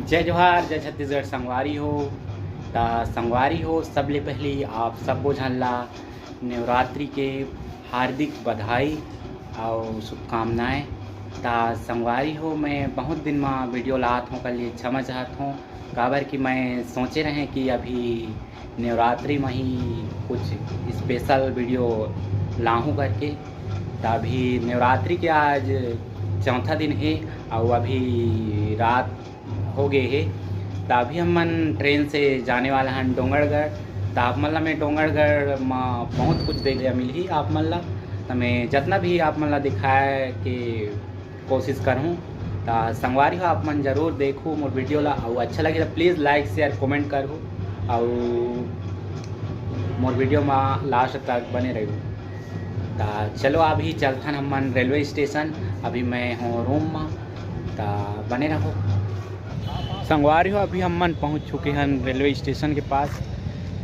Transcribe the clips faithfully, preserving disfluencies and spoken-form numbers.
जय जोहार, जय छत्तीसगढ़ संगवारी हो। त संगवारी हो, सबले पहली आप सबो झन ला नवरात्रि के हार्दिक बधाई अउ शुभकामनाएं। त संगवारी हो, मैं बहुत दिन म वीडियो लात हों, ओकर लिए क्षमा चाहत हों, काबर कि मैं सोचे रहें कि अभी नवरात्रि म ही कुछ स्पेशल वीडियो लाहूँ करके। त अभी नवरात्रि के आज चौथा दिन हे अउ अभी रात हो गे हे। त अभी हमन ट्रेन से जाने वाला हन डोंगरगढ़। त आप मन ला मैं डोंगरगढ़ म बहुत कुछ देखे मिलही आप मन ला। त मैं जतना भी आप मन ला दिखाए के कोशिश करहूँ। त संगवारी हो, आप मन जरूर देखहू मोर वीडियो ला, अउ अच्छा लगे त please like, share, comment करहू, अउ मोर वीडियो म last तक बने रहू। त चलो, अभी चलथन हमन रेलवे स्टेशन। अभी मैं हों रूम म, त बने रहो। संगवारी हो, अभी हमन पहुंच चुके हन रेलवे स्टेशन के पास।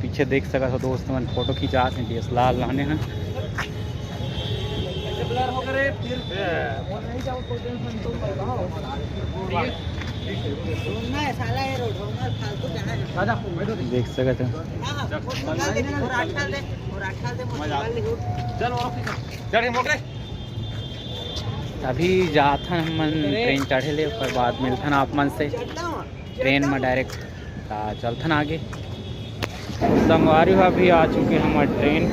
पीछे देख सकत हो, दोस्त मन फोटो खिंचात हे, डीएसएलआर लाने हन। देख सकत हो। अभी जाथन हमन ट्रेन चढ़े ले, ओकर बाद मिलथन आप मन से। ट्रेन म डायरेक्ट। त चलथन आगे। संगवारी हो, अभी आ चुके हमर ट्रेन।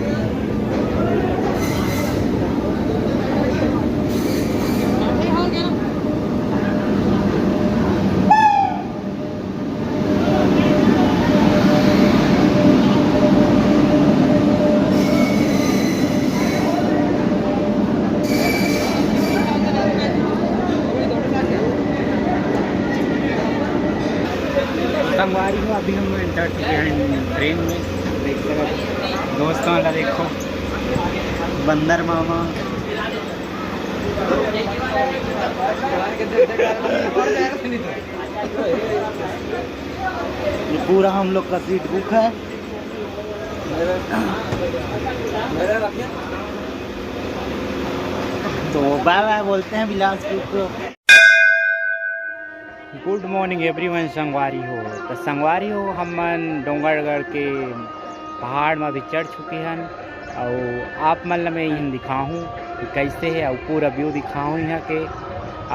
संगवारी हो, अभी हम एंटर चुके हैं ट्रेन में। देख सकत हो, दोस्तों वाला देखो, बंदर मामा। ये पूरा हम लोग का सीट बुक है। तो बाय बाय बोलते हैं बिलासपुर को। गुड मॉर्निंग एवरीवन संगवारी हो। त संगवारी हो, हमन डोंगरगढ़ के पहाड़ म अभी चढ़ चुके हन, अउ आप मन ल मैं इहन दिखाहूँ कि कइसे हे, अउ पूरा व्यू दिखाहूँ इहाँ के।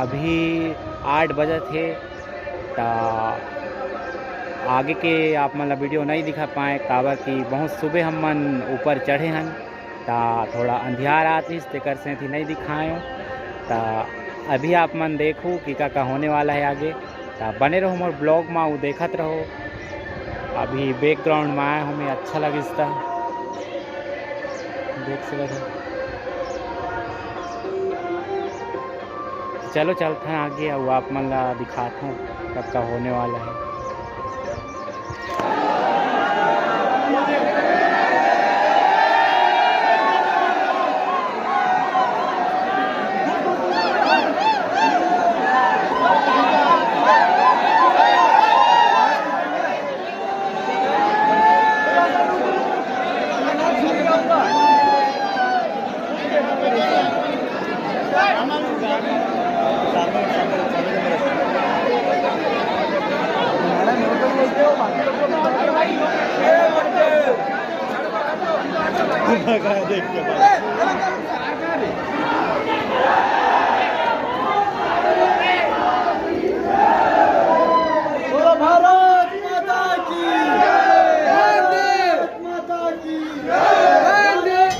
अभी आठ बजत हे, त आगे के आप मन ल वीडियो नइ दिखा पाए, काबर कि बहुत सुबह हमन ऊपर चढ़े हन। त थोड़ा अंधियार आत रिहिस, तेकर सेंथी नइ दिखाएंव। त अभी आप मन देखहू कि का का होने वाला हे आगे। त बने रहो मोर ब्लॉग म, अउ देखत रहो। अभी बैकग्राउंड म आए हों मैं, अच्छा लगिस त देख सकत हो। चलो चलथन आगे, अउ आप मन ला दिखाथों का का होने वाला हे। बोलो भारत माता की जय। भारत माता की जय।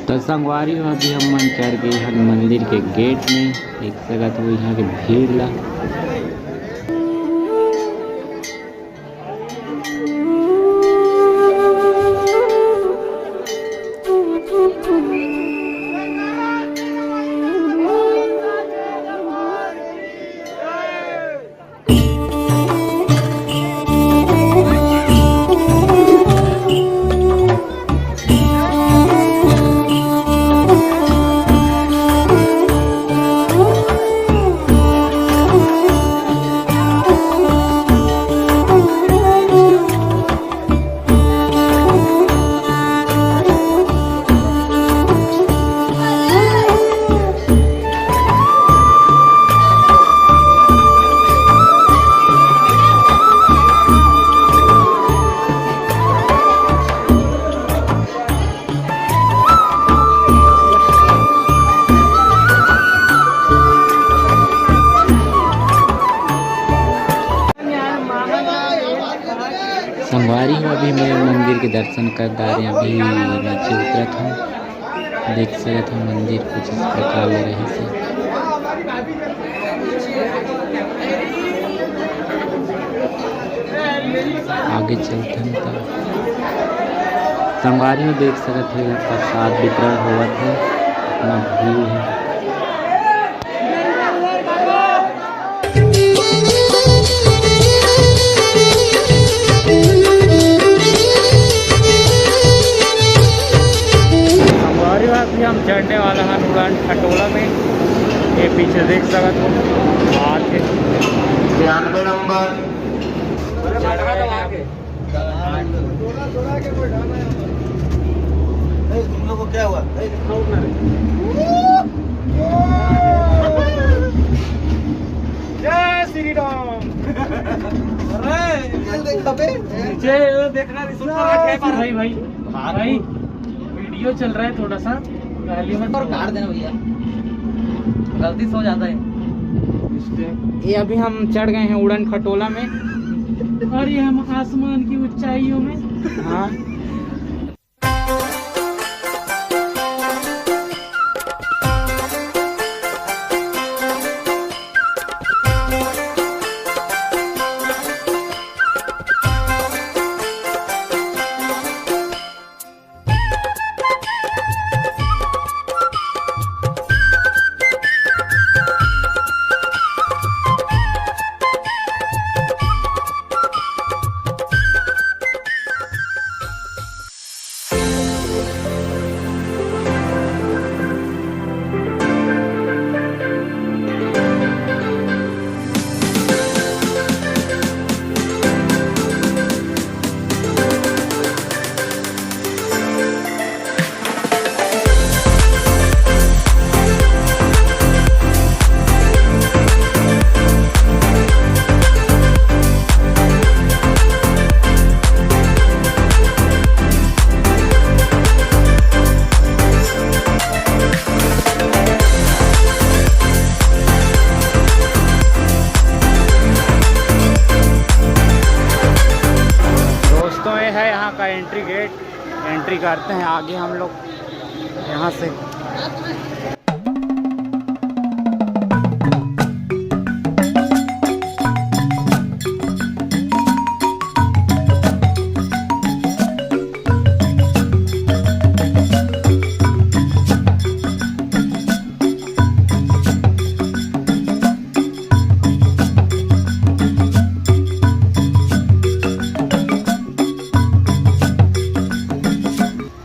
त संगवारी हो, अभी हमन चढ़ गे हन मंदिर के गेट में। देख सकत हो इहाँ के भीड़ ला। मैं मंदिर के दर्शन कर डारे, अभी नीचे उतरत हूँ। देख सकत हव, मंदिर कुछ इस प्रकार ले रहिस हे। आगे चलथन त संगवारी हो, देख सकत हे, प्रसाद वितरण होवत हे, इतना भीड़ हे। संगवारी हो, अभी हम चढ़ने वाला हन उड़ान खटोला में। ये पीछे देख सकत हो, हाथ है। तिरानवे नंबर। ए, तुम लोग को क्या हुआ? ए, जय श्री राम। अरे, ये देख, अबे। नीचे देखना, रिसोर्ट पर रखे पर। भाई, भाई, भाई, वीडियो चल रहा है, थोड़ा सा गाली मत और दो। काट देना भैया, गलती से हो जाता है। ये अभी हम चढ़ गए हैं उड़न खटोला में। और ये हम आसमान की ऊंचाइयों में। हाँ। दोस्तों, ये है यहाँ का एंट्री गेट। एंट्री करते हैं आगे हम लोग यहाँ से।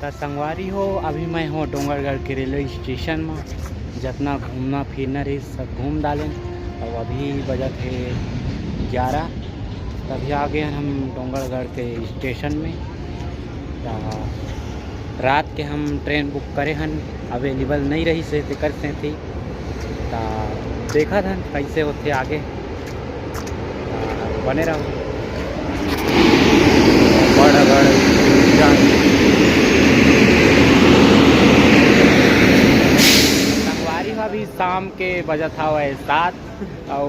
त संगवारी हो, अभी मैं हों डोंगरगढ़ के रेलवे स्टेशन म। जतना घूमना फिरना रहिस, सब घूम डालेन। अउ अभी बजत हे ग्यारह, तभी आ गए हन हम डोंगरगढ़ के स्टेशन में। त रात के हम ट्रेन बुक करे हन, अवेलेबल नइ रहिस हे, तेकर सेती। त देखत हन, कइसे होथे आगे। बने रहो। बड़, बड़, संगवारी हो, अभी शाम के बजत हवय सात, अउ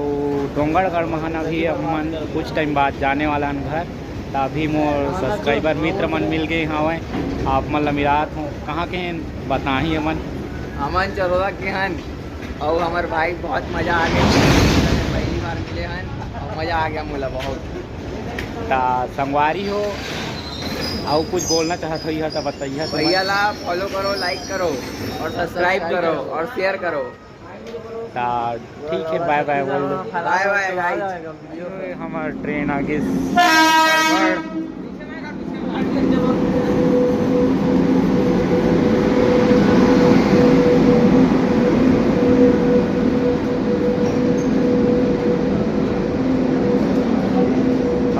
डोंगरगढ़ महन अभी हमन कुछ टाइम बाद जाने वाला हन घर। त अभी मोर सब्सक्राइबर मित्र मन मिल गए हवय, आप मन ला मिलात हूँ। कहाँ के हैं बताही हमन। हमन चरोदा के हन। अउ हमर भाई, बहुत मजा आ गया, पहली बार मिले हन अउ मजा आ गया मोला बहुत। त संगवारी हो, अउ कुछ बोलना चाहत होइहा त बताइहा तुमन। भैया ला फॉलो करो, लाइक करो और सब्सक्राइब करो और शेयर करो। त ठीक है, बाय बाय बोल दो। बाय बाय गाइस। ये हमार ट्रेन आगे।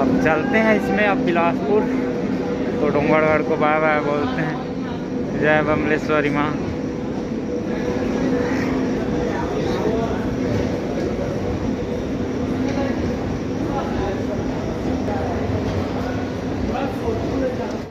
अब चलते हैं इसमें, अब बिलासपुर तो डोंगरगढ़ को बाय बाय बोलते हैं। जय बमलेश्वरी माँ।